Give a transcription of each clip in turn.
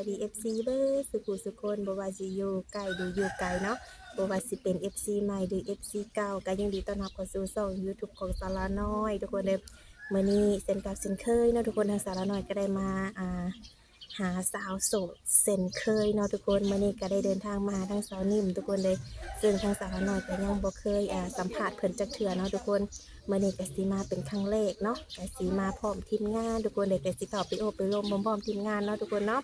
ດີ ເອັຟຊີ ເບິດສູ່ຜູ້ສູ່ຄົນ ບໍ່ວ່າຊິຢູ່ໃກ້ຫຼືຢູ່ໄກເນາະ, ບໍ່ວ່າຊິເປັນ ເອັຟຊີ ໃໝ່ຫຼື ເອັຟຊີ ເກົ່າ ກໍຍິນດີຕ້ອນຮັບເຂົ້າສູ່ຊ່ອງ YouTube ຂອງສາວລານ້ອຍທຸກຄົນເດີ. ມື້ນີ້ເຊັ່ນເກົ່າເຊັ່ນເຄີຍເນາະທຸກຄົນ, ທາງສາວລານ້ອຍກໍໄດ້ມາ ອ່າ ຫາສາວໂສດເຊັ່ນເຄີຍເນາະທຸກຄົນ. ມື້ນີ້ກໍໄດ້ເດີນທາງມາຫາທາງສາວນິ້ມທຸກຄົນເດີ, ເຊິ່ງທາງສາວລານ້ອຍກໍຍັງບໍ່ເຄີຍ ອ່າ ສຳພາດເພິ່ນຈັກເທື່ອເນາະທຸກຄົນ. ມື້ນີ້ກໍຊິມາເປັນຄັ້ງແລກເນາະ, ກໍຊິມາພ້ອມທີມງານທຸກຄົນເດີ, ກໍຊິເຂົ້າໄປໂອ້ໄປລົມພ້ອມທີມງານເນາະທຸກຄົນເນາະ.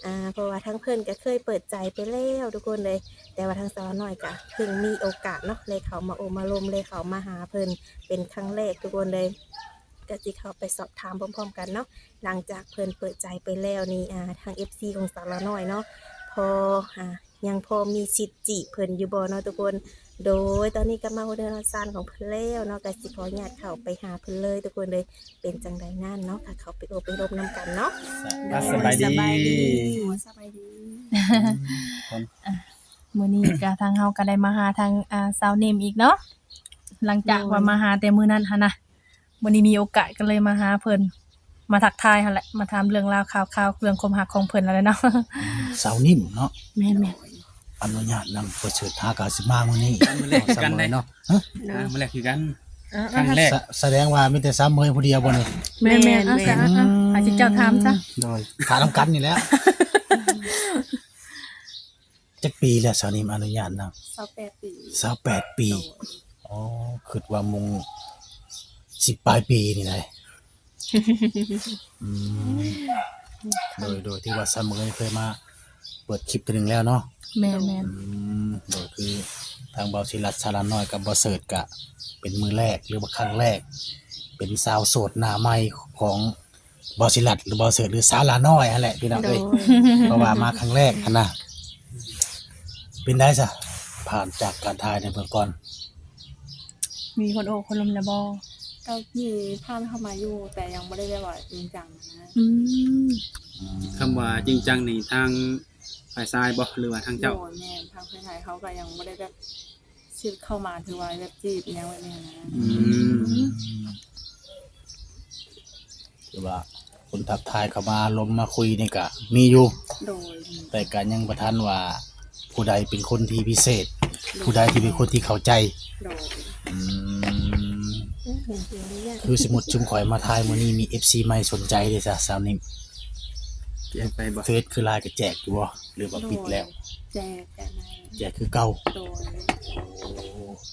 ອ່າ ເພາະວ່າທາງເພິ່ນກໍເຄີຍເປີດໃຈໄປແລ້ວທຸກຄົນເດີ, ແຕ່ວ່າທາງສາວລານ້ອຍກໍເພິ່ງມີໂອກາດເນາະ ໄດ້ເຂົ້າມາໂອ້ມາລົມ ໄດ້ເຂົ້າມາຫາເພິ່ນເປັນຄັ້ງແລກທຸກຄົນເດີ. ກໍຊິເຂົ້າໄປສອບຖາມພ້ອມໆກັນເນາະ. ຫຼັງຈາກເພິ່ນເປີດໃຈໄປແລ້ວນີ້ ອ່າ ທາງ ເອັຟຊີ ຂອງສາວລານ້ອຍເນາະ ພໍ ອ່າ ຍັງພໍມີສິດຈີບເພິ່ນຢູ່ບໍ່ເນາະທຸກຄົນ? ໂດຍ ຕອນນີ້ກໍມາຮອດເຮືອນຮອດຊານຂອງເພິ່ນແລ້ວເນາະ, ກໍຊິຂໍອະນຸຍາດເຂົ້າໄປຫາເພິ່ນເລີຍທຸກຄົນເລີຍ. ເປັນຈັ່ງໃດນັ້ນເນາະ ກໍເຂົ້າໄປໂອ້ໄປລົມນຳກັນເນາະ. ສະ ສະບາຍດີ ສະບາຍດີ ສະບາຍດີ. ມື້ນີ້ກໍທາງເຮົາກໍໄດ້ມາຫາທາງ ອ່າ ສາວນິ້ມອີກເນາະ, ຫຼັງຈາກ ໂດຍ ວ່າມາຫາແຕ່ມື້ນັ້ນຫັ້ນນະ. ມື້ນີ້ມີໂອກາດກໍເລີຍມາຫາເພິ່ນ ມາທັກທາຍຫັ້ນແຫຼະ, ມາຖາມເລື່ອງລາວຂ່າວຄາວເລື່ອງຄວາມຮັກຂອງເພິ່ນຫັ້ນແຫຼະເນາະ. ສາວນິ້ມເນາະ? ແມ່ນໆ. ອະນຸຍາດນຳປະເສີດຫາກາຊິມາມື້ນີ້ ຄັ້ງແລກຄືກັນເດ້ເນາະ. ຮະ? ຄັ້ງແລກຄືກັນ. ເອີໆ ຄັ້ງແລກ. ສະ ສະແດງວ່າມີແຕ່ສາວເໝີຍຜູ້ດຽວບໍ່ນີ້? ແມ່ນໆ. ເອົາຊະ ອືມ ໃຫ້ເຈົ້າຖາມຊະ. ໂດຍ ຖາມນຳກັນນີ້ແຫຼະ. ຈັກປີແລ້ວສາວນິ້ມ ອະນຸຍາດນຳ? ຊາວແປດປີ. ຊາວແປດປີ. ໂດຍ. ອໍ ຄິດວ່າມຸງສິບປາຍປີນີ້ໄດ໋. ອືມ ໂດຍ ໂດຍ ຖືວ່າສາວເໝີຍເຄີຍມາເປີດຄລິບເທື່ອໜຶ່ງແລ້ວເນາະ. ແມ່ນໆ. ອືມ ໂດຍ ຄືທາງບ່າວສີລັດ ສາວລານ້ອຍກັບບ່າວເສີດກະເປັນມື້ແລກ ຫຼືວ່າຄັ້ງແລກ ເປັນສາວໂສດໜ້າໃໝ່ຂອງ ບ່າວສີລັດ ຫຼື ບ່າວເສີດ ຫຼື ສາວລານ້ອຍຫັ້ນແຫຼະພີ່ນ້ອງເອີຍ. ໂດຍ. ເພາະວ່າມາຄັ້ງແລກຫັ້ນນະ. ເປັນໃດຊະ ຜ່ານຈາກການຖ່າຍໃນເບື້ອງກ່ອນ ມີຄົນໂອ້ຄົນລົມແລ້ວບໍ່? ກໍມີຜ່ານເຂົ້າມາຢູ່ ແຕ່ຍັງບໍ່ໄດ້ແບບວ່າຈິງຈັງນະ. ອືມ ອືມ ຄຳວ່າຈິງຈັງນີ້ ທາງຝ່າຍຊາຍບໍ່ ຫຼືວ່າທາງເຈົ້າ? ໂດຍ ແມ່ນ ທາງຝ່າຍຊາຍເຂົາກໍຍັງບໍ່ໄດ້ແບບ ຊິເຂົ້າມາ ຖືວ່າແບບຈີບອີ່ຫຍັງແບບນີ້ນະ. ອືມ ອືມ ຖືວ່າຄົນທັກທາຍເຂົ້າມາລົມມາຄຸຍນີ້ກະມີຢູ່. ໂດຍ. ແຕ່ກະຍັງບໍ່ທັນວ່າຜູ້ໃດເປັນຄົນທີ່ພິເສດ ໂດຍ ຜູ້ໃດທີ່ເປັນຄົນທີ່ເຂົ້າໃຈ. ໂດຍ. ອືມ ຄືສົມມຸດຊຸມຂ້ອຍມາຖ່າຍມື້ນີ້ ມີເອັຟຊີໃໝ່ສົນໃຈເດ້ຊະ ສາວນິ້ມ ແຈກໄປບໍ່? ເຟສຄືລາຍ ກະແຈກຢູ່ບໍ່ ຫຼືວ່າປິດແລ້ວ? ໂດຍ ແຈກ ແຈກໃນ ແຈກຄືເກົ່າ. ໂດຍ. ໂອ້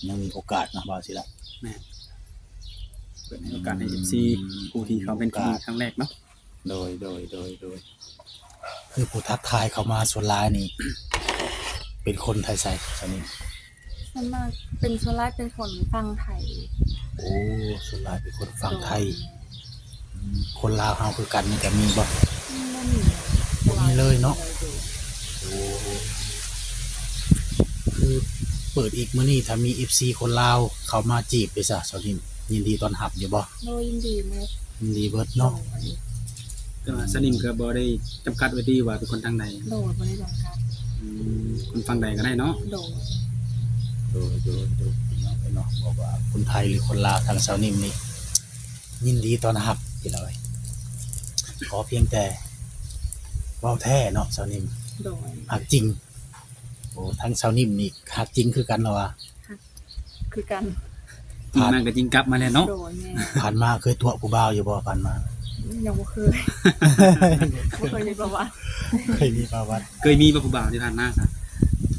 ຍັງມີໂອກາດເນາະ ບ່າວສີລັດ. ແມ່ນ ເປີດໃຫ້ໂອກາດໃຫ້ ອືມ ເອັຟຊີ ຜູ້ທີ່ເຂົ້າເປັນຄັ້ງແລກເນາະ. ໂດຍ ໂດຍ ໂດຍ ໂດຍ. ຄືຜູ້ທັກທາຍເຂົ້າມາສ່ວນຫຼາຍນີ້ ເປັນຄົນໄທໃສ ສາວນິ້ມ? ສ່ວນມາກເປັນ ສ່ວນຫຼາຍເປັນຄົນຝັ່ງໄທ. ໂອ້ ສ່ວນຫຼາຍເປັນຄົນຝັ່ງໄທ. ໂດຍ. ອືມ ຄົນລາວເຮົາຄືກັນນີ້ກະມີບໍ່? ບໍ່ມີ ບໍ່ມີເລີຍເນາະ. ໂດຍ. ໂອ້ ຄືເປີດອີກມື້ນີ້ ຖ້າມີເອັຟຊີຄົນລາວເຂົ້າມາຈີບເດຊະ ສາວນິ້ມ ຍິນດີຕ້ອນຮັບຢູ່ບໍ່? ໂດຍ ຍິນດີເໝິດ. ຍິນດີເບິດເນາະ. ໂດຍ. ແຕ່ວ່າສາວນິ້ມກໍບໍ່ໄດ້ຈຳກັດໄວ້ຕິວ່າເປັນຄົນທາງໃດ? ໂດຍ ບໍ່ໄດ້ຈຳກັດ. ອືມ ຄົນຝັ່ງໃດກໍໄດ້ເນາະ. ໂດຍ. ໂດຍ ໂດຍ ໂດຍ ເນາະ ເນາະ ບໍ່ວ່າຄົນໄທ ຫຼື ຄົນລາວ ທາງສາວນິ້ມນີ້ຍິນດີຕ້ອນຮັບພີ່ນ້ອງເອີຍ. ຂໍພຽງແຕ່ເວົ້າແທ້ເນາະ ສາວນິ້ມ. ໂດຍ. ຮັກຈິງ. ໂອ້ ທາງສາວນິ້ມນີ້ຮັກຈິງຄືກັນເນາະວ່າ? ຮັກຄືກັນ. ຜ່ານມາກໍຈິງກັບມາແລ້ວເນາະ. ໂດຍ ແມ່ນ. ຜ່ານມາເຄີຍຕົວະຜູ້ບ່າວຢູ່ບໍ່? ຜ່ານມາຍັງບໍ່ເຄີຍ. ບໍ່ເຄີຍມີປະຫວັດ. ເຄີຍມີປະຫວັດ. ເຄີຍມີບໍ່ຜູ້ບ່າວທີ່ຜ່ານມາຊະ?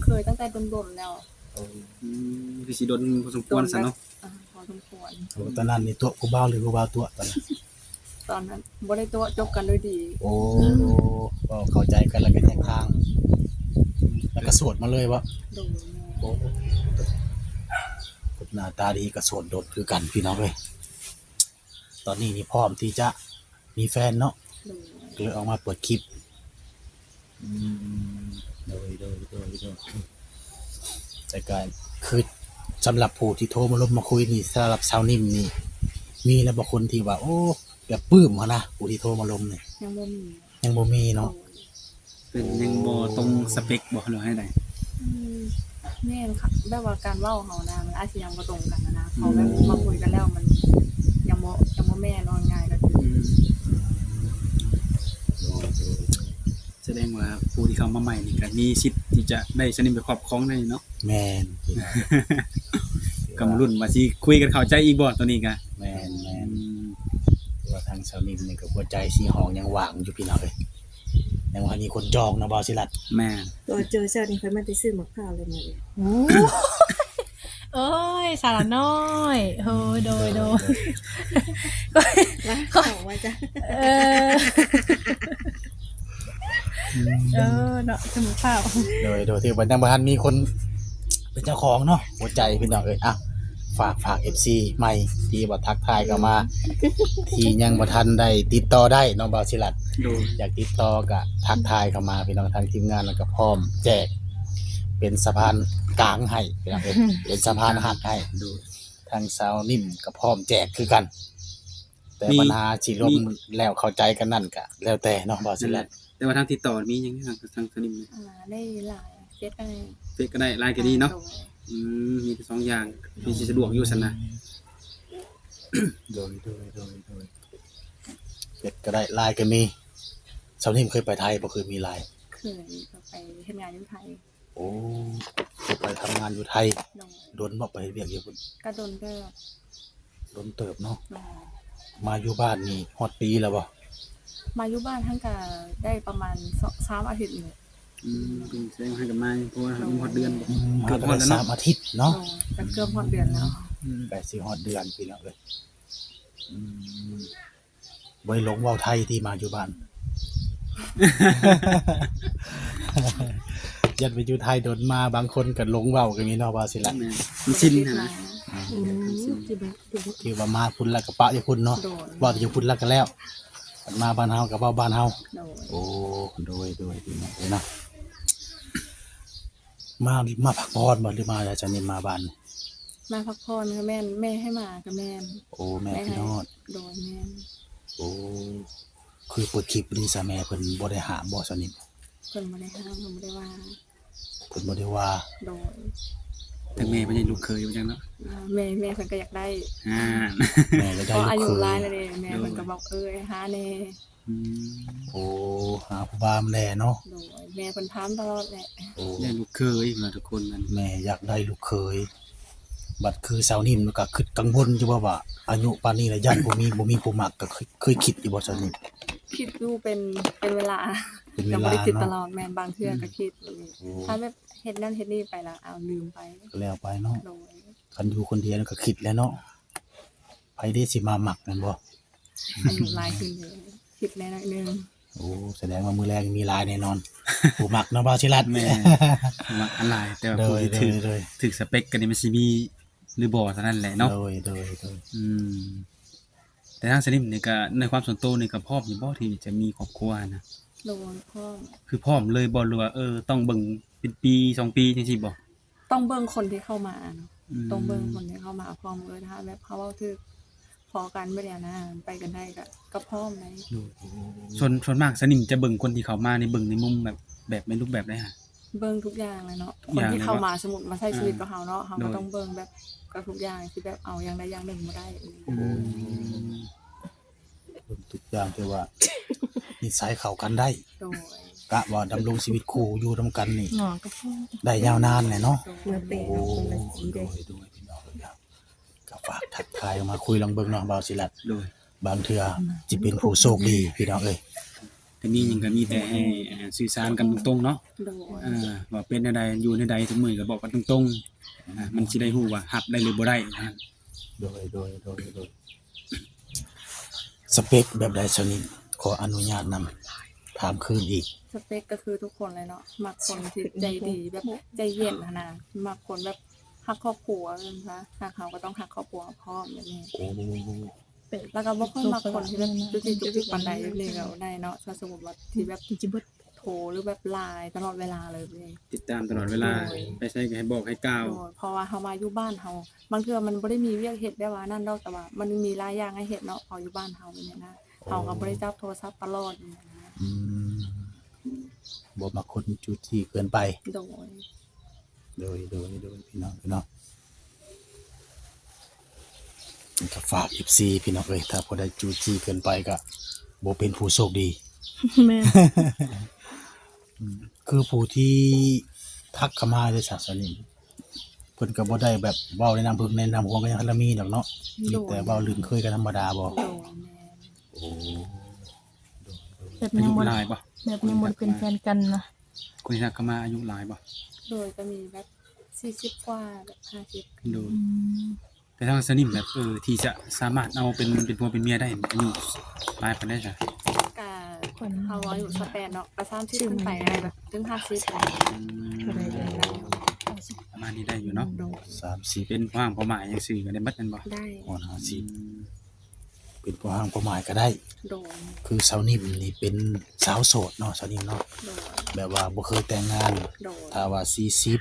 ເຄີຍຕັ້ງແຕ່ດົນໆແລ້ວ. ໂອ້ ອືມ ຄືຊິດົນພໍສົມຄວນຊັ້ນເນາະ. ອ່າ ພໍສົມຄວນ. ໂອ້ ຕອນນັ້ນນີ້ຕົວະຜູ້ບ່າວ ຫຼື ຜູ້ບ່າວຕົວະຕອນນັ້ນ? ຕອນນັ້ນບໍ່ໄດ້ຕົວະ ຈົບກັນໂດຍດີ. ໂອ້ ເວົ້າເຂົ້າໃຈກັນແລ້ວກໍແຍກທາງ ແລ້ວກໍໂສດມາເລີຍບໍ່? ໂດຍ. ໂອ້ ຄົນໜ້າຕາດີກໍໂສດດົນຄືກັນພີ່ນ້ອງເອີຍ. ຕອນນີ້ນີ້ພ້ອມທີ່ຈະມີແຟນເນາະ. ໂດຍ. ກໍເລີຍອອກມາເປີດຄລິບ. ອືມ ໂດຍ ໂດຍ ໂດຍ ໂດຍ. ແຕ່ກໍຄືສຳລັບຜູ້ທີ່ໂທມາລົມມາຄຸຍນີ້ ສຳລັບສາວນິ້ມນີ້ ມີແລ້ວບໍ່ຄົນທີ່ວ່າ ໂອ້ ແບບປຶ້ມຫັ້ນນະ ຜູ້ທີ່ໂທມາລົມນີ້? ຍັງບໍ່ມີ. ຍັງບໍ່ມີເນາະ. ໂດຍ. ເພິ່ນຍັງບໍ່ຕົງສະເປັກບໍ່ ຫຼືວ່າແນວໃດ? ອືມ ແມ່ນ ແບບວ່າການເວົ້າເຮົານະ ມັນອາດຊິຍັງບໍ່ຕົງກັນນະ ເຮົາແບບ ອືມ ມາຄຸຍກັນແລ້ວມັນຍັງບໍ່ ຍັງບໍ່ແມ່ນ ເວົ້າງ່າຍໆກໍຄື. ອືມ ໂດຍ ໂດຍ ໂດຍ. ສະແດງວ່າຜູ້ທີ່ເຂົ້າມາໃໝ່ນີ້ກໍມີສິດທີ່ຈະໄດ້ສະໜິມໄປຄອບຄອງໄດ້ເນາະ. ແມ່ນ ກໍມາລຸ້ນວ່າຊິຄຸຍກັນເຂົ້າໃຈອີກບໍ່ ໂຕນີ້ກໍ. ແມ່ນ ແມ່ນ ອືມ ວ່າທາງສາວນິມນີ້ກໍຫົວໃຈສີຫອງຍັງວ່າງຢູ່ພີ່ນ້ອງເອີຍ ຍັງບໍ່ທັນມີຄົນຈອງເນາະ ບ່າວສີລັດ. ແມ່ນ ຕົວເຈີເຈົ້ານີ້ ຂ້ອຍມາແຕ່ຊື້ໝາກພ້າວແລ້ວມື້ນີ້. ໂອ້ ໂອ້ຍ ສາວນ້ອຍ ໂອ້ຍ ໂດຍ ໂດຍ ໂດຍ ວ່າ ເອີ ອືມ ເອີ ເນາະ ສະໝຸດພ້າວ ໂດຍ ໂດຍ ຖືວ່າຍັງບໍ່ທັນມີຄົນເປັນເຈົ້າຂອງເນາະ ຫົວໃຈພີ່ນ້ອງເອີຍ. ອ່ະ ຝາກ ຝາກເອັຟຊີໃໝ່ທີ່ວ່າທັກທາຍເຂົ້າມາ ທີ່ຍັງບໍ່ທັນໄດ້ຕິດຕໍ່ໄດ້ເນາະ ບ່າວສີລັດ. ໂດຍ ຢາກຕິດຕໍ່ກໍທັກທາຍເຂົ້າມາພີ່ນ້ອງ ທາງທີມງານລະກໍພ້ອມແຈກ ເປັນສະພານກາງໃຫ້ພີ່ນ້ອງເອີຍ ເປັນສະພານຮັກໃຫ້. ໂດຍ ທາງສາວນິມກໍພ້ອມແຈກຄືກັນ ແຕ່ບັນຫາຊິລົມແລ້ວເຂົ້າໃຈກັນນັ້ນກະແລ້ວແຕ່ເນາະ ບ່າວສີລັດ. ແຕ່ວ່າທາງຕິດຕໍ່ມີຫຍັງ ທາງ ທາງສາວນິມນີ້? ອ່າ ໄດ້ LINE ເຟສກໍໄດ້ ເຟສກໍໄດ້ LINE ກໍດີເນາະ. ໂດຍ ອືມ ມີແຕ່ສອງຢ່າງທີ່ຊິສະດວກຢູ່ຊັ້ນນະ. ໂດຍ ໂດຍ ໂດຍ ໂດຍ ເຟສກໍໄດ້ LINE ກໍມີ. ສາວນິມເຄີຍໄປໄທບໍ່? ເຄີຍມີ LINE ເຄີຍ ກໍໄປເຮັດງານຢູ່ໄທ. ໂອ້ ໄປທຳງານຢູ່ໄທ. ໂດຍ ດົນບໍ່ໄປເຮັດວຽກຢູ່ພຸ້ນ? ກໍດົນເຕີບ. ດົນເຕີບເນາະ. ໂດຍ ມາຢູ່ບ້ານນີ້ຮອດປີແລ້ວບໍ່? ມາຢູ່ບ້ານຫັ້ນກໍໄດ້ປະມານສອງ ສາມອາທິດນີ້ແຫຼະ. ອືມ ເປັນແສດງວ່າໃຫ້ກັນມາ ເພາະວ່າຍັງບໍ່ຮອດເດືອນ. ອືມ ເກືອບຮອດແລ້ວເນາະ. ສາມອາທິດເນາະ. ໂດຍ ກໍເກືອບຮອດເດືອນແລ້ວ. ອືມ ໃກ້ຊິຮອດເດືອນພີ່ນ້ອງເອີຍ. ອືມ ບໍ່ໄດ້ຫຼົງເວົ້າໄທຕິ ມາຢູ່ບ້ານ? ຢ້ານໄປຢູ່ໄທດົນມາ ບາງຄົນກໍຫຼົງເວົ້າກໍມີເນາະ ບ່າວສີລັດ. ແມ່ນ ມັນຊິນຫັ້ນນະ. ອືມ ຖືວ່າມາພຸ້ນແລ້ວກໍປະຢູ່ພຸ້ນເນາະ. ໂດຍ ເວົ້າແຕ່ຢູ່ພຸ້ນແລ້ວກໍແລ້ວ ມາບ້ານເຮົາກໍເວົ້າບ້ານເຮົາ. ໂດຍ ໂອ້ ໂດຍ ໂດຍ ພີ່ນ້ອງເອີຍເນາະ. ມາ ມາພັກຜ່ອນບໍ່ ຫຼືມາຈະນີ້ ມາບ້ານ? ມາພັກຜ່ອນກໍແມ່ນ ແມ່ໃຫ້ມາກໍແມ່ນ. ໂອ້ ແມ່ ແມ່ໃຫ້ ຄິດຮອດ. ໂດຍ ແມ່ນ. ໂອ້ ຄືເປີດຄລິບນີ້ຊະ ແມ່ເພິ່ນບໍ່ໄດ້ຫ້າມບໍ່ ສາວນິມ? ເພິ່ນບໍ່ໄດ້ຫ້າມ ເພິ່ນບໍ່ໄດ້ວ່າ. ເພິ່ນບໍ່ໄດ້ວ່າ. ໂດຍ ແຕ່ແມ່ເພິ່ນຍັງລູກເຂີຍວ່າຈັ່ງເນາະ. ອ່າ ແມ່ ແມ່ເພິ່ນກໍຢາກໄດ້. ອ່າ ແມ່ຢາກໄດ້ ເພາະອາຍຸຫຼາຍແລ້ວເດ້. ແມ່ເພິ່ນກໍບອກ ເອີຍ ຫາແດ່. ອືມ ໂອ້ ຫາຜູ້ບ່າວມາແດ່ເນາະ. ໂດຍ ແມ່ເພິ່ນຖາມຕະຫຼອດແຫຼະ. ໂອ້ ໄດ້ລູກເຂີຍເນາະ ທຸກຄົນນັ້ນ ແມ່ຢາກໄດ້ລູກເຂີຍ. ບັດຄືສາວນິມກໍຄິດກັງວົນຢູ່ບໍ່ວ່າ ອາຍຸປານນີ້ແລ້ວ ຢ້ານບໍ່ມີ ບໍ່ມີຜູ້ມັກ ກໍເຄີຍ ເຄີຍຄິດຢູ່ບໍ່ ສາວນິມ? ຄິດຢູ່ເປັນ ເປັນເວລາ ເປັນເວລາ ຍັງບໍ່ໄດ້ຄິດຕະຫຼອດເນາະ. ແມ່ນ ບາງເທື່ອ ອືມ ກໍຄິດ. ໂອ້ ຖ້າແບບເຮັດນັ້ນເຮັດນີ້ໄປແລ້ວ ອ້າວ ລືມໄປ ກໍແລ້ວໄປເນາະ. ໂດຍ ຄັນຢູ່ຄົນດຽວກໍຄິດແຫຼະເນາະ ໃຜເດຊິມາມັກ ແມ່ນບໍ່? ອາຍຸຫຼາຍຂຶ້ນເດ້ ຄິດແດ່ໜ້ອຍໜຶ່ງ. ໂອ້ ສະແດງວ່າມື້ແລງມີຫຼາຍແນ່ນອນ ຜູ້ມັກເນາະ ບ່າວສີລັດ. ແມ່ນ ຜູ້ມັກອັນຫຼາຍ ແຕ່ວ່າ ໂດຍ ຜູ້ທີ່ຖືກ ໂດຍ ໂດຍ ຖືກສະເປັກກັນນີ້ ມັນຊິມີຫຼືບໍ່ເທົ່ານັ້ນແຫຼະເນາະ. ໂດຍ ໂດຍ ໂດຍ ອືມ ແຕ່ທາງສະນິມນີ້ກໍ ໃນຄວາມສ່ວນໂຕນີ້ກໍພ້ອມຢູ່ບໍ່ ທີ່ຈະມີຄອບຄົວນະ? ໂດຍ ພ້ອມ. ຄືພ້ອມເລີຍບໍ່ ຫຼືວ່າ ເອີ ຕ້ອງເບິ່ງເປັນປີສອງປີຈັ່ງຊີ້ບໍ່? ຕ້ອງເບິ່ງຄົນທີ່ເຂົ້າມາເນາະ. ອືມ ຕ້ອງເບິ່ງຄົນທີ່ເຂົ້າມາພ້ອມ. ເອີ ຖ້າແບບເຮົາເວົ້າຖືກພໍກັນແບບນີ້ນະ ໄປກັນໄດ້ ກໍ ກໍພ້ອມໄດ໋. ໂດຍ ໂອ້ ສ່ວນ ສ່ວນມາກສະນິມຈະເບິ່ງຄົນທີ່ເຂົ້າມານີ້ ເບິ່ງໃນມຸມແບບ ແບບໃນຮູບແບບໃດຫະ? ເບິ່ງທຸກຢ່າງແຫຼະເນາະ. ທຸກຢ່າງເລີຍ. ຄົນທີ່ເຂົ້າມາ ເນາະ ສົມມຸດມາໃຊ້ຊີວິດກັບເຮົາເນາະ. ໂດຍ ເຮົາກໍຕ້ອງເບິ່ງແບບກັບທຸກຢ່າງ ທີ່ແບບເອົາຢ່າງໃດຢ່າງໜຶ່ງບໍ່ໄດ້. ອືມ ເບິ່ງທຸກຢ່າງ ແຕ່ວ່ານິໄສເຂົ້າກັນໄດ້. ໂດຍ ກະວ່າດຳລົງຊີວິດຄູ່ຢູ່ນຳກັນນີ້ ເນາະ ກໍພໍໄດ້ຍາວນານແຫຼະເນາະ. ໂດຍ ໂອ້ ໂດຍ ໂດຍ ພີ່ນ້ອງເອີຍ ກໍຝາກທັກທາຍມາຄຸຍລອງເບິ່ງເນາະ ບ່າວສີລັດ. ໂດຍ ບາງເທື່ອ ອືມ ຊິເປັນຜູ້ໂຊກດີ ພີ່ນ້ອງເອີຍ. ກໍມີຫຍັງກໍມີແຕ່ໃຫ້ ອ່າ ສື່ສານກັນຕົງໆເນາະ. ໂດຍ ເອີ ວ່າເປັນແນວໃດ ຢູ່ແນວໃດ ທຸກມື້ກໍບອກກັນຕົງໆ ອ່າ ມັນຊິໄດ້ຮູ້ວ່າຮັບໄດ້ຫຼືບໍ່ໄດ້. ໂດຍ ໂດຍ ໂດຍ ໂດຍ ສະເປັກແບບໃດຊະນີ້? ຂໍອະນຸຍາດນຳ ຖາມຄືນອີກ. ສະເປັກກໍຄືທຸກຄົນແຫຼະເນາະ ມັກຄົນທີ່ໃຈດີ ແບບໃຈເຢັນຫັ້ນນະ ມັກຄົນແບບຮັກຄອບຄົວ ວ່າຊັ້ນຊະ ຮັກເຮົາກໍຕ້ອງຮັກຄອບຄົວເຮົາພ້ອມແບບນີ້. ໂອ້ ແລ້ວກໍບໍ່ຄ່ອຍມັກຄົນທີ່ແບບຈຸກຈິກຈຸກຈິກປານໃດ ແບບນີ້ກໍໄດ້ເນາະ. ຖ້າສົມມຸດວ່າທີ່ແບບ ໂທ ຫຼືແບບ LINE ຕະຫຼອດເວລາເລີຍ ຕິດຕາມຕະຫຼອດເວລາ. ໂດຍ ໄປໃສກໍໃຫ້ບອກໃຫ້ກ່າວ. ໂດຍ ເພາະວ່າເຮົາມາຢູ່ບ້ານເຮົາ ບາງເທື່ອມັນບໍ່ໄດ້ມີວຽກເຮັດແບບວ່ານັ້ນດອກ ແຕ່ວ່າມັນມີຫຼາຍຢ່າງໃຫ້ເຮັດເນາະ ເພາະຢູ່ບ້ານເຮົາແບບນີ້ນະ. ໂອ້ ເຮົາກໍບໍ່ໄດ້ຈັບໂທລະສັບຕະຫຼອດແບບນີ້ນະ. ອືມ ບໍ່ມັກຄົນຈູ້ຈີ້ເກີນໄປ. ໂດຍ ໂດຍ ໂດຍ ໂດຍ ພີ່ນ້ອງເນາະ. ກໍຝາກເອັຟຊີ ພີ່ນ້ອງເອີຍ ຖ້າຜູ້ໃດຈູ້ຈີ້ເກີນໄປກໍບໍ່ເປັນຜູ້ໂຊກດີ. ແມ່ນ ຄືຜູ້ທີ່ທັກເຂົ້າມາເດ້ຊະ ສາວນິ້ມ ເພິ່ນກໍບໍ່ໄດ້ແບບເວົ້າໃນນາມເພິ່ນ ໃນນາມຂອງຫຍັງ ລະມີດອກເນາະ ມີແຕ່ເວົ້າເລື່ອງເຄີຍກັນທຳມະດາບໍ່? ໂດຍ ແມ່ນ ໂອ້ ໂດຍໆ ແບບຍັງບໍ່ ອາຍຸຫຼາຍບໍ່? ແບບຍັງບໍ່ໄດ້ເປັນແຟນກັນນະ ຄົນທີ່ທັກເຂົ້າມາອາຍຸຫຼາຍບໍ່? ໂດຍ ກໍມີແບບສີ່ສິບກວ່າ ແບບຫ້າສິບ ໂດຍ ອືມ ແຕ່ທາງສາວນິ້ມແບບ ເອີ ທີ່ຈະສາມາດເອົາເປັນ ເປັນຜົວເປັນເມຍໄດ້ ອາຍຸຫຼາຍປານໃດຊະ? ກະ ເຮົາອາຍຸຊາວແປດເນາະ ກະສາມສິບຂຶ້ນໄປໄດ້ ແບບເຖິງຫ້າສິບ ອືມ ປະມານນີ້ໄດ້ຢູ່ເນາະ ໂດຍ ສາມສິບ ເປັນພໍ່ຮ້າງພໍ່ໝ້າຍຈັ່ງຊີ້ກໍໄດ້ໝົດແມ່ນບໍ່? ໄດ້ ຮອດຫ້າສິບ ອືມ ເປັນພໍ່ຮ້າງພໍ່ໝ້າຍກໍໄດ້ ໂດຍ ຄືສາວນິ້ມນີ້ເປັນສາວໂສດເນາະ ສາວນິ້ມເນາະ ໂດຍ ແບບວ່າບໍ່ເຄີຍແຕ່ງງານ ໂດຍ ຖ້າວ່າສີ່ສິບ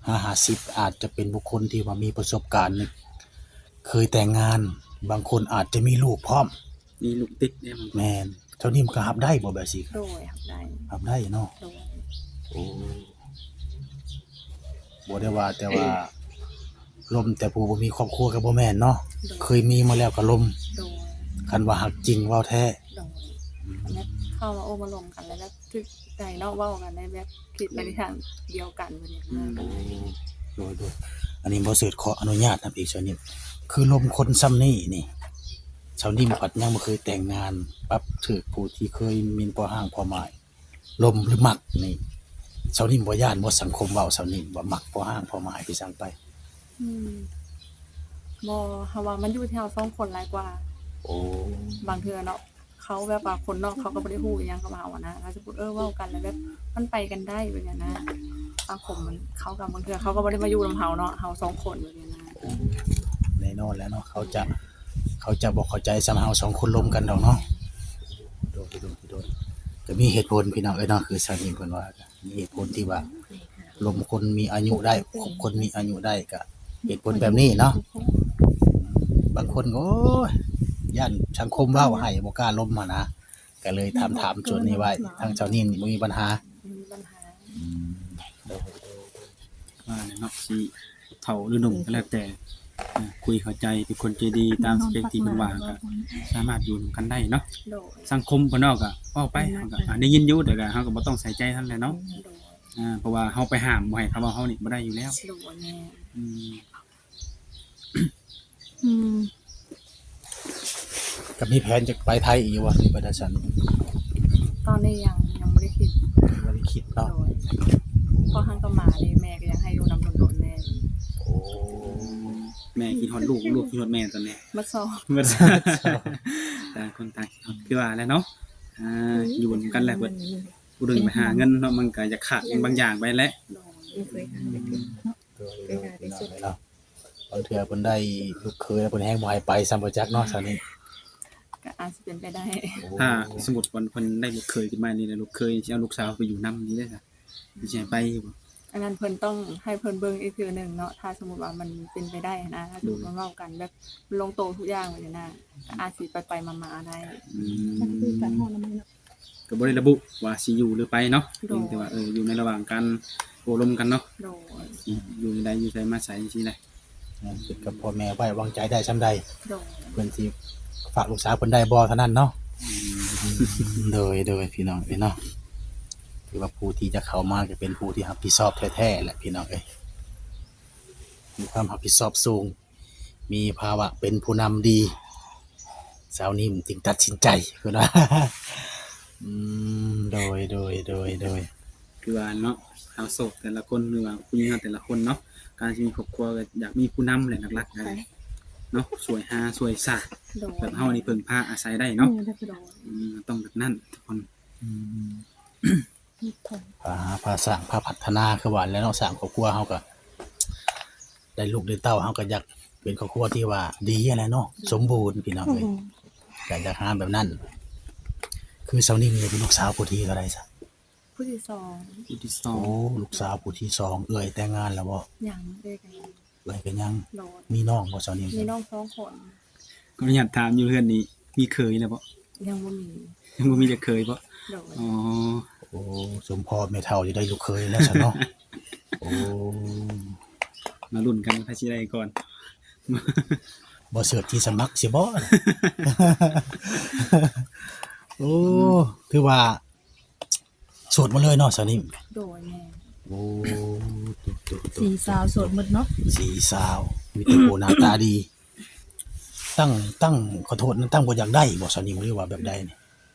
ຫາຫ້າສິບ ອາດຈະເປັນບຸກຄົນທີ່ວ່າມີປະສົບການ ເຄີຍແຕ່ງງານ ບາງຄົນອາດຈະມີລູກພ້ອມ ມີລູກຕິດເດ້ ແມ່ນ ເຈົ້ານິ້ມກໍຮັບໄດ້ບໍ່ແບບຊີ້? ໂດຍ ຮັບໄດ້ ຮັບໄດ້ເນາະ ໂດຍ ໂອ້ ບໍ່ໄດ້ວ່າແຕ່ວ່າລົມແຕ່ຜູ້ບໍ່ມີຄອບຄົວກໍບໍ່ແມ່ນເນາະ ໂດຍ ເຄີຍມີມາແລ້ວກໍລົມ ໂດຍ ຄັນວ່າຮັກຈິງເວົ້າແທ້ ໂດຍ ອືມ ແບບເຂົ້າມາໂອ້ມາລົມກັນແລ້ວແບບ ຖືກໃຈເນາະ ເວົ້າກັນໄດ້ແບບຄິດໄປໃນທາງດຽວກັນ ອືມ ແບບນີ້ນະ ໂດຍໆ ອັນນີ້ບໍ່ເສີດຂໍອະນຸຍາດນຳອີກຊະນິດ ຄືລົມຄົນຊ່ຳນີ້ນີ້ ຊາວນິ້ມພັດຍັງບໍ່ເຄີຍແຕ່ງງານ ປັບຖືກຜູ້ທີ່ເຄີຍມີພໍ່ຮ້າງພໍ່ໝ້າຍລົມ ຫຼື ມັກນີ້ ຊາວນິ້ມບໍ່ຢ້ານບໍ່ ສັງຄົມເວົ້າຊາວນິ້ມວ່າມັກພໍ່ຮ້າງພໍ່ໝ້າຍ ຄືສັງໄປ? ອືມ ບໍ່ ເຮົາວ່າມັນຢູ່ທີ່ເຮົາສອງຄົນຫຼາຍກວ່າ ໂອ້ ບາງເທື່ອເນາະ ເຂົາແບບວ່າຄົນນອກເຂົາກໍບໍ່ໄດ້ຮູ້ອີ່ຫຍັງກັບເຮົາຫັ້ນນະ ຖ້າສົມມຸດ ເອີ ເວົ້າກັນແລ້ວແບບມັນໄປກັນໄດ້ແບບນີ້ນະ ສັງຄົມມັນ ເຂົາກໍບາງເທື່ອເຂົາກໍບໍ່ໄດ້ມາຢູ່ນຳເຮົາເນາະ ເຮົາສອງຄົນແບບນີ້ນະ ແນ່ນອນແລ້ວເນາະ ເຂົາຈະ ເຂົາຈະບໍ່ເຂົ້າໃຈສ່ຳເຮົາສອງຄົນລົມກັນດອກເນາະ ໂດຍໆ ກໍມີເຫດຜົນພີ່ນ້ອງເອີຍເນາະ ຄືຊາວນິ້ມເພິ່ນວ່າ ມີເຫດຜົນທີ່ວ່າລົມຄົນມີອາຍຸໄດ້ ຄົບຄົນມີອາຍຸໄດ້ ກະເຫດຜົນແບບນີ້ເນາະ ບາງຄົນກໍ ໂອ້ຍ ຢ້ານສັງຄົມເວົ້າໃຫ້ ບໍ່ກ້າລົມຫັ້ນນະ ກະເລີຍຖາມ ຖາມສ່ວນນີ້ໄວ້ ທາງຊາວນິ້ມນີ້ບໍ່ມີບັນຫາ ບໍ່ມີບັນຫາ ອືມ ໂດຍ ໂດຍ ໂດຍ ວ່າແຫຼະເນາະ ຊິເຖົ້າຫຼືໜຸ່ມກໍແລ້ວແຕ່ ເອີ ຄຸຍເຂົ້າໃຈ ເປັນຄົນໃຈດີຕາມສະເປັກທີ່ເພິ່ນວ່າ ກໍສາມາດຢູ່ນຳກັນໄດ້ເນາະ ໂດຍ ສັງຄົມພາຍນອກກໍເວົ້າໄປ ເຮົາກໍ ອ່າ ໄດ້ຍິນຢູ່ ແຕ່ກໍເຮົາກໍບໍ່ຕ້ອງໃສ່ໃຈຫັ້ນແຫຼະເນາະ ໂດຍ ອ່າ ເພາະວ່າເຮົາໄປຫ້າມບໍ່ໃຫ້ເຂົາເວົ້າເຮົານີ້ບໍ່ໄດ້ຢູ່ແລ້ວ ໂດຍ ແມ່ນ ອືມ ອືມ ກໍມີແຜນຈະໄປໄທອີກຢູ່ບໍ່ ຫຼືໄປແຕ່ຊັ້ນ? ຕອນນີ້ຍັງ ຍັງບໍ່ໄດ້ຄິດ ຍັງບໍ່ໄດ້ຄິດເນາະ ໂດຍ ເພາະຫາກະມານີ້ ແມ່ກໍຢາກໃຫ້ຢູ່ນຳດົນໆແດ່ ໂອ້ ແມ່ຄິດຮອດລູກ ລູກຄິດຮອດແມ່ຕອນນີ້ ໝົດສອງ ໝົດສອງ ຕ່າງຄົນຕ່າງຄິດຮອດ ຄືວ່າແຫຼະເນາະ ອ່າ ຢູ່ນຳກັນແຫຼະ ເພິ່ນ ຜູ້ໜຶ່ງໄປຫາເງິນເນາະ ມັນກໍຢາກຂາດຫຍັງບາງຢ່າງໄປແຫຼະ ໂດຍ ບໍ່ເຄີຍຫາ ອືມ ໂດຍ ໂດຍ ພີ່ນ້ອງເອີຍເນາະ ບາງເທື່ອເພິ່ນໄດ້ລູກເຂີຍແລ້ວ ເພິ່ນແຮ່ງບໍ່ໃຫ້ໄປຊ້ຳບໍ່ຈັກເນາະ ຊາວນີ້ ກໍອາດຊິເປັນໄປໄດ້ ໂອ້ ຖ້າສົມມຸດວ່າເພິ່ນໄດ້ລູກເຂີຍຂຶ້ນມານີ້ ແລ້ວລູກເຂີຍຊິເອົາລູກສາວໄປຢູ່ນຳນີ້ເດ້ ຊິໃຫ້ໄປຢູ່ບໍ່? ອັນນັ້ນເພິ່ນຕ້ອງໃຫ້ເພິ່ນເບິ່ງອີກເທື່ອໜຶ່ງເນາະ ຖ້າສົມມຸດວ່າມັນເປັນໄປໄດ້ຫັ້ນນະ ຖ້າສົມມຸດວ່າເວົ້າກັນແບບລົງໂຕທຸກຢ່າງແບບນີ້ນະ ກໍອາດຊິໄປໆມາໆໄດ້ ອືມ ກໍບໍ່ໄດ້ລະບຸວ່າຊິຢູ່ຫຼືໄປເນາະ ໂດຍ ພຽງແຕ່ວ່າ ເອີ ຢູ່ໃນລະຫວ່າງການໂອ້ລົມກັນເນາະ ໂດຍ ຊິຢູ່ໃດ ຢູ່ໃສມາໃສ ຈັ່ງຊີ້ແຫຼະ ແມ່ນ ຄິດກັບພໍ່ແມ່ໄວ້ ວາງໃຈໄດ້ຊ່ຳໃດ ໂດຍ ເພິ່ນຊິຝາກລູກສາວເພິ່ນໄດ້ບໍ່ເທົ່ານັ້ນເນາະ ອືມ ໂດຍ ໂດຍ ພີ່ນ້ອງເອີຍເນາະ ຖືວ່າຜູ້ທີ່ຈະເຂົ້າມາກໍເປັນຜູ້ທີ່ຮັບຜິດຊອບແທ້ໆແຫຼະ ພີ່ນ້ອງເອີຍ ມີຄວາມຮັບຜິດຊອບສູງ ມີພາວະເປັນຜູ້ນຳດີ ສາວນິ້ມຈຶ່ງຕັດສິນໃຈ ເພິ່ນວ່າ ອືມ ໂດຍ ໂດຍ ໂດຍ ໂດຍ ຄືວ່າເນາະ ຊາວໂສດແຕ່ລະຄົນ ຫຼືວ່າຜູ້ຍິງເຮົາແຕ່ລະຄົນເນາະ ການຊິມີຄອບຄົວກໍຢາກມີຜູ້ນຳແຫຼະ ຫຼັກໆ ເນາະ ຊ່ວຍຫາຊ່ວຍສາ ໂດຍ ແບບເຮົານີ້ເພິ່ງພາອາໄສໄດ້ເນາະ ໂດຍ ອືມ ຕ້ອງແບບນັ້ນທຸກຄົນ ອືມ ພາຫາພາສ້າງພາພັດທະນາ ຄືວ່າແຫຼະເນາະ ສ້າງຄອບຄົວເຮົາກໍໄດ້ລູກໄດ້ເຕົ້າ ເຮົາກໍຢາກເປັນຄອບຄົວທີ່ວ່າດີຫັ້ນແຫຼະເນາະ ສົມບູນ ພີ່ນ້ອງເອີຍ ກໍຢາກຫາແບບນັ້ນ ຄືສາວນິ້ມນີ້ເປັນລູກສາວຜູ້ທີເທົ່າໃດຊະ? ຜູ້ທີສອງ ຜູ້ທີສອງ ໂອ້ ລູກສາວຜູ້ທີສອງ ເອື້ອຍແຕ່ງງານແລ້ວບໍ່? ຍັງ ເອື້ອຍກໍຍັງ ເອື້ອຍກໍຍັງ ໂດຍ ມີນ້ອງບໍ່ສາວນິ້ມ? ມີນ້ອງສອງຄົນ ຂໍອະນຸຍາດຖາມຢູ່ ເຮືອນນີ້ມີເຂີຍແລ້ວບໍ່? ຍັງບໍ່ມີ ຍັງບໍ່ມີຈັກເຂີຍບໍ່? ໂດຍ ອໍ ໂອ້ ສົມພໍ່ແມ່ເຖົ້າຈະໄດ້ລູກເຂີຍແລ້ວຊະເນາະ ໂອ້ ມາລຸ້ນກັນໃຜຊິໄດ້ກ່ອນ ບໍ່ເສີດທີ່ສະໝັກຊິບໍ່ ໂອ້ ອືມ ຖືວ່າ ໂສດໝົດເລີຍເນາະ ສາວນິ້ມ? ໂດຍ ແມ່ນ. ໂອ້ ໂຕໆໆ ສີ່ສາວໂສດໝົດເນາະ ສີ່ສາວ ມີແຕ່ຜູ້ໜ້າຕາດີ. ຕັ້ງ ຕັ້ງ ຂໍໂທດນະ ຕັ້ງບໍ່ຢາກໄດ້ບໍ່ ສາວນິ້ມ ຫຼືວ່າແບບໃດນີ້?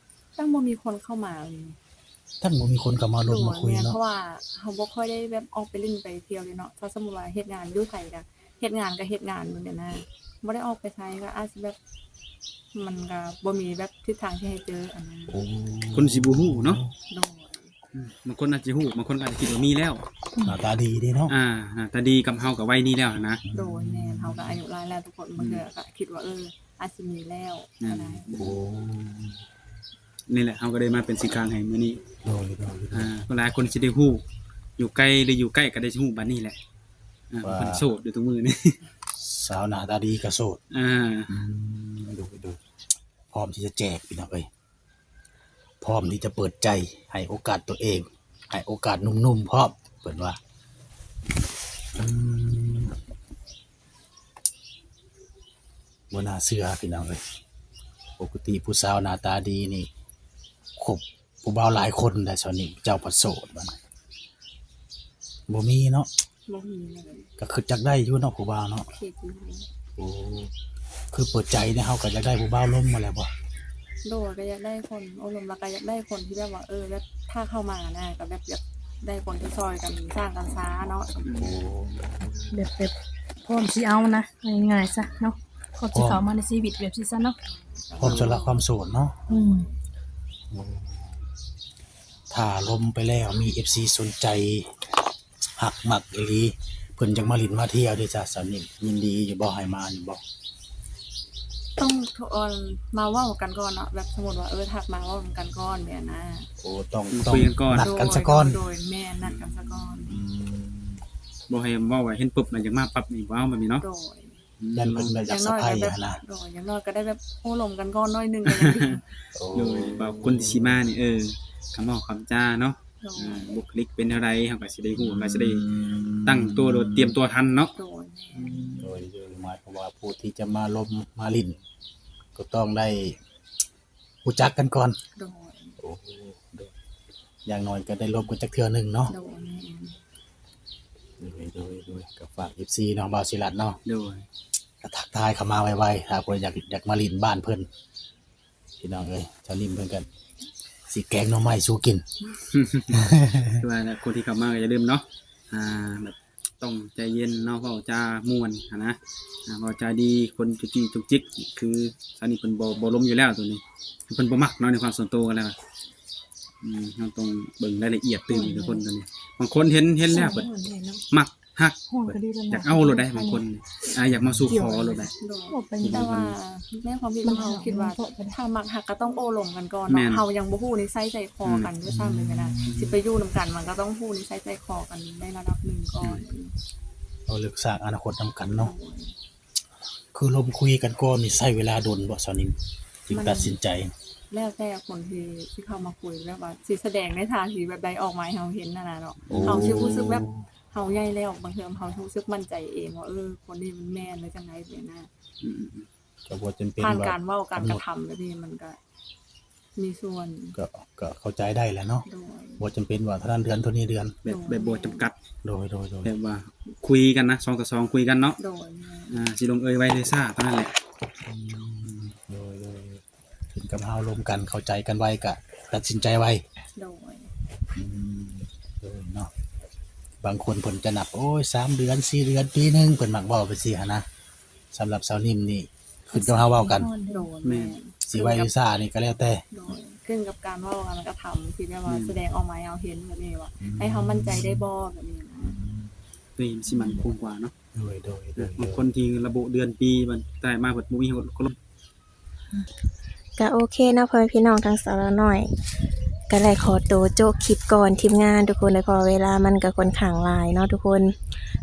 ຕັ້ງບໍ່ມີຄົນເຂົ້າມາເລີຍ ຕັ້ງບໍ່ມີຄົນເຂົ້າມາລົມມາຄຸຍເນາະ. ໂດຍ ແມ່ນ ເພາະວ່າເຮົາບໍ່ຄ່ອຍໄດ້ແບບອອກໄປຫຼິ້ນໄປທ່ຽວເລີຍເນາະ. ຖ້າສົມມຸດວ່າເຮັດງານຢູ່ໄທກະ ເຮັດງານກະເຮັດງານແບບນັ້ນນະ ບໍ່ໄດ້ອອກໄປໃສ ກະອາດຊິແບບ ມັນກະບໍ່ມີແບບທິດທາງທີ່ໃຫ້ເຈີຫັ້ນນະ. ໂອ້ ຄົນຊິບໍ່ຮູ້ເນາະ. ໂດຍ ອືມ ບາງຄົນອາດຊິຮູ້ ບາງຄົນກະອາດຊິຄິດວ່າມີແລ້ວ. ໜ້າຕາດີເດ້ເນາະ. ອ່າ ໜ້າຕາດີກັບເຮົາກະໄວນີ້ແລ້ວຫັ້ນນະ. ໂດຍ ແມ່ນ ເຮົາກະອາຍຸຫຼາຍແລ້ວ ທຸກຄົນ ອືມ ບາງເທື່ອກະຄິດວ່າ ເອີ ອາດຊິມີແລ້ວ ອືມ ກະໄດ້. ໂອ້ ນີ້ແຫຼະ ເຮົາກະໄດ້ມາເປັນສື່ກາງໃຫ້ມື້ນີ້. ໂດຍ ໂດຍ ໂດຍ ອ່າ ຫຼາຍຄົນຊິໄດ້ຮູ້ ຢູ່ໄກ ຫຼື ຢູ່ໃກ້ກະໄດ້ຮູ້ບັດນີ້ແຫຼະ. ອ່າ ວ່າເພິ່ນໂສດຢູ່ທຸກມື້ນີ້ ສາວໜ້າຕາດີກະໂສດ. ອ່າ ອືມ ໂດຍ ໂດຍ ພ້ອມທີ່ຈະແຈກ ພີ່ນ້ອງເອີຍ ພ້ອມທີ່ຈະເປີດໃຈ ໃຫ້ໂອກາດຕົວເອງ ໃຫ້ໂອກາດໜຸ່ມໆພ້ອມ ເພິ່ນວ່າ. ອືມ ບໍ່ໜ້າເຊື່ອພີ່ນ້ອງເອີຍ ປົກກະຕິຜູ້ສາວໜ້າຕາດີນີ້ຄົບຜູ້ບ່າວຫຼາຍຄົນໄດ໋ ສາວນິ້ມ ເຈົ້າພັດໂສດ ບໍ່ມີເນາະ. ບໍ່ມີເລີຍ ກະຄຶດຢາກໄດ້ຢູ່ເນາະ ຜູ້ບ່າວເນາະ. ຄຶດຢູ່. ໂອ້ ຄືເປີດໃຈນີ້ ເຮົາກະຢາກໄດ້ຜູ້ບ່າວລົມມາແລ້ວບໍ່? ໂດຍ ກະຢາກໄດ້ຄົນໂອ້ລົມ ແລ້ວກະຢາກໄດ້ຄົນທີ່ແບບວ່າ ເອີ ແບບຖ້າເຂົ້າມານະ ກະແບບຢາກໄດ້ຄົນທີ່ຊ່ອຍກັນສ້າງກັນຊາເນາະ. ໂອ້ ແບບ ແບບພ້ອມຊິເອົານະ ງ່າຍໆຊະເນາະ ພ້ອມຊິເຂົ້າມາໃນຊີວິດແບບຊີ້ຊະເນາະ ພ້ອມສະຫຼະຄວາມໂສດເນາະ. ອືມ ໂອ້ ຖ້າລົມໄປແລ້ວມີເອັບຊີສົນໃຈ ຮັກມັກອີ່ຫຼີ ເພິ່ນຢາກມາຫຼິ້ນມາທ່ຽວເດ ສາວນິ້ມ ຍິນດີຢູ່ບໍ່ ໃຫ້ມາຢູ່ບໍ່? ຕ້ອງ ເອີ ມາເວົ້າກັນກ່ອນເນາະ ແບບສົມມຸດວ່າ ເອີ ທັກມາເວົ້ານຳກັນກ່ອນແບບນັ້ນນະ. ໂອ້ ຕ້ອງ ຕ້ອງ ຄຸຍກັນກ່ອນ ນັດກັນສະກ່ອນ. ໂດຍ ໂດຍ ແມ່ນ ນັດກັນສະກ່ອນ. ອືມ ບໍ່ໃຫ້ເວົ້າວ່າເຫັນປຸບແລ້ວຢາກມາປັບນີ້ ບໍ່ເອົາແບບນີ້ເນາະ. ໂດຍ ຢ້ານເພິ່ນແບບຢາກສະໄພຫັ້ນນະ. ໂດຍ ຢ່າງໜ້ອຍກະໄດ້ແບບໂອ້ລົມກັນກ່ອນໜ້ອຍໜຶ່ງກະຍັງດີ. ໂອ້ ໂດຍ ວ່າຄົນທີ່ຊິມານີ້ ເອີ ຄຳເວົ້າຄຳຈາເນາະ. ໂດຍ ອ່າ ບຸກຄະລິກເປັນແນວໃດ ເຮົາກະຊິໄດ້ຮູ້ ກະຊິໄດ້ ອືມ ຕັ້ງໂຕ ຕຽມຕົວທັນເນາະ. ໂດຍ ໂດຍ ໂດຍ ໝາຍຄວາມວ່າຜູ້ທີ່ຈະມາລົມມາຫຼິ້ນ ກະຕ້ອງໄດ້ຮູ້ຈັກກັນກ່ອນ. ໂດຍ ໂອ້ ໂດຍ ຢ່າງໜ້ອຍກະໄດ້ລົມກັນຈັກເທື່ອໜຶ່ງເນາະ. ໂດຍ ແມ່ນ. ໂດຍ ໂດຍ ໂດຍ ກະຝາກເອັບຊີເນາະ ບ່າວສີລັດເນາະ. ໂດຍ ກະທັກທາຍເຂົ້າມາໄວໆ ຖ້າຜູ້ໃດຢາກ ຢາກມາຫຼິ້ນບ້ານເພິ່ນ. ພີ່ນ້ອງເອີຍ ສາວນິ້ມເພິ່ນກະຊິແກງໜໍ່ໄມ້ສູ່ກິນ. ຄືວ່າແຫຼະ ຄົນທີ່ເຂົ້າມາກະຢ່າລືມເນາະ ອ່າ ແບບຕ້ອງໃຈເຢັນເນາະ ເວົ້າຈາມ່ວນຫັ້ນນະ ອ່າ ເວົ້າຈາດີ ຄົນຈຸກຈິກຈຸກຈິກ ຄືສາວນິ້ມເພິ່ນບໍ່ ບໍ່ລົມຢູ່ແລ້ວໂຕນີ້ ເພິ່ນບໍ່ມັກເນາະ ໃນຄວາມສ່ວນໂຕກັນແລ້ວ. ອືມ ເຮົາຕ້ອງເບິ່ງລາຍລະອຽດຕື່ມທຸກຄົນໂຕນີ້ ບາງຄົນເຫັນ ເຫັນແລ້ວເພິ່ນມັກ ຮັກ ຢາກເອົາໂລດໄດ໋ ບາງຄົນ ອ່າ ຢາກມາສູ່ຂໍໂລດໄດ໋. ໂດຍ ແຕ່ວ່າໃນຄວາມຄິດຂອງເຮົາ ເຮົາຄິດວ່າ ຖ້າມັກຮັກກະຕ້ອງໂອ້ລົມກັນກ່ອນເນາະ. ແມ່ນ ເຮົາຍັງບໍ່ຮູ້ນິໄສໃຈຄໍກັນດ້ວຍຊ້ຳເລີຍນະ. ອືມ ຊິໄປຢູ່ນຳກັນ ມັນກະຕ້ອງຮູ້ນິໄສໃຈຄໍກັນໃນລະດັບໜຶ່ງກ່ອນ. ອືມ ເອົາເລິກສ້າງອະນາຄົດນຳກັນເນາະ. ໂດຍ ຄືລົມຄຸຍກັນກ່ອນນີ້ ໃຊ້ເວລາດົນບໍ່ ສາວນິ້ມ ຈຶ່ງຕັດສິນໃຈ? ແລ້ວແຕ່ຄົນທີ່ ທີ່ເຂົ້າມາຄຸຍ ແບບວ່າຊິສະແດງໃນທ່າທີແບບໃດອອກມາໃຫ້ເຮົາເຫັນຫັ້ນນະເນາະ. ໂອ້ ເຮົາຊິຮູ້ສຶກແບບ ເຮົາໃຫຍ່ແລ້ວ ບາງເທື່ອເຮົາຮູ້ສຶກໝັ້ນໃຈເອງວ່າ ເອີ ຄົນນີ້ມັນແມ່ນ ຫຼື ຈັ່ງໃດແບບນັ້ນ. ອືມ ກະບໍ່ຈຳເປັນ ຜ່ານການເວົ້າ ການກະທຳແບບນີ້ ມັນກະມີສ່ວນ ກະ ກະເຂົ້າໃຈໄດ້ແຫຼະເນາະ. ໂດຍ ບໍ່ຈຳເປັນວ່າເທົ່ານັ້ນເດືອນ ເທົ່ານີ້ເດືອນ ແບບ ໂດຍ ແບບບໍ່ຈຳກັດ. ໂດຍ ໂດຍ ໂດຍ ແບບວ່າຄຸຍກັນນະ ສອງຕໍ່ສອງຄຸຍກັນເນາະ. ໂດຍ ອ່າ ຊິລົງເອີຍໄວຫຼືຊ້າເທົ່ານັ້ນແຫຼະ. ອືມ ໂດຍ ໂດຍ ເຖິງກັບເຮົາລົມກັນ ເຂົ້າໃຈກັນໄວກະຕັດສິນໃຈໄວ. ໂດຍ ອືມ ໂດຍເນາະ ບາງຄົນເພິ່ນຈະນັບ ໂອ້ຍ ສາມເດືອນ ສີ່ເດືອນ ປີໜຶ່ງ ເພິ່ນມັກເວົ້າໄປຊີ້ຫັ້ນນະ. ສຳລັບສາວນິ້ມນີ້ ຂຶ້ນກັບເຮົາເວົ້າກັນ. ໂດຍ ແມ່ນ ຊິໄວຫຼືຊ້ານີ້ກະແລ້ວແຕ່. ໂດຍ ຂຶ້ນກັບການເວົ້າ ການກະທຳ ທີ່ແບບວ່າ ແມ່ນ ສະແດງອອກມາໃຫ້ເຮົາເຫັນແບບນີ້ວ່າ ອືມ ໃຫ້ເຮົາໝັ້ນໃຈໄດ້ບໍ່ແບບນີ້ນະ. ອືມ ໂຕນີ້ມັນຊິໝັ້ນຄົງກວ່າເນາະ. ໂດຍ ໂດຍ ໂດຍ ບາງຄົນທີ່ລະບຸເດືອນປີ ບາດທ້າຍມາເພິ່ນບໍ່ມີຄົນລົມ. ກະໂອເຄເນາະ ພໍ່ແມ່ພີ່ນ້ອງ ທາງສາວລາວນ້ອຍກະໄດ້ຂໍໂຕໂຈະຄລິບກ່ອນທີມງານທຸກຄົນເດີ ເພາະວ່າເວລາມັນກະຂ້ອນຂ້າງຫຼາຍເນາະທຸກຄົນ.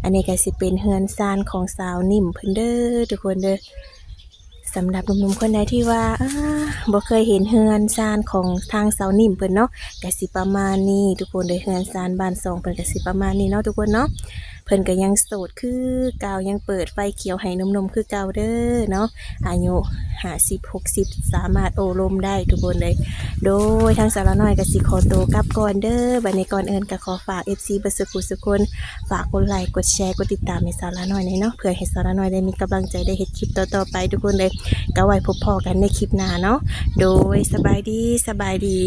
ອັນນີ້ກະຊິເປັນເຮືອນຊານຂອງສາວນິ້ມເພິ່ນເດີທຸກຄົນເດີ. ສຳລັບໜຸ່ມໆຄົນໃດທີ່ວ່າ ເອີ ບໍ່ເຄີຍເຫັນເຮືອນຊານຂອງທາງສາວນິ້ມເພິ່ນເນາະ ກະຊິປະມານນີ້ທຸກຄົນເດີ. ເຮືອນຊານບ້ານຊ່ອງເພິ່ນກະຊິປະມານນີ້ເນາະທຸກຄົນເນາະ. ເພິ່ນກໍຍັງໂສດຄືເກົ່າ ຍັງເປີດໄຟຂຽວໃຫ້ໜຸ່ມໆຄືເກົ່າເດີເນາະ. ອາຍຸຫ້າສິບ ຫົກສິບ ສາມາດໂອ້ລົມໄດ້ທຸກຄົນເລີຍ. ໂດຍທາງສາວລານ້ອຍກໍຊິຂໍໂຕກັບກ່ອນເດີ. ບັດນີ້ກ່ອນອື່ນກໍຂໍຝາກ ເອັຟຊີ ເບິດສຸຂູສຸຄົນ ຝາກກົດໄລ ກົດແຊ ກົດຕິດຕາມໃຫ້ສາວລານ້ອຍແດ່ເນາະ ເພື່ອໃຫ້ສາວລານ້ອຍໄດ້ມີກຳລັງໃຈໄດ້ເຮັດຄລິບຕໍ່ໆໄປທຸກຄົນເລີຍ. ກໍໄວ້ພົບພໍ້ກັນໃນຄລິບໜ້າເນາະ. ໂດຍ ສະບາຍດີ ສະບາຍດີ.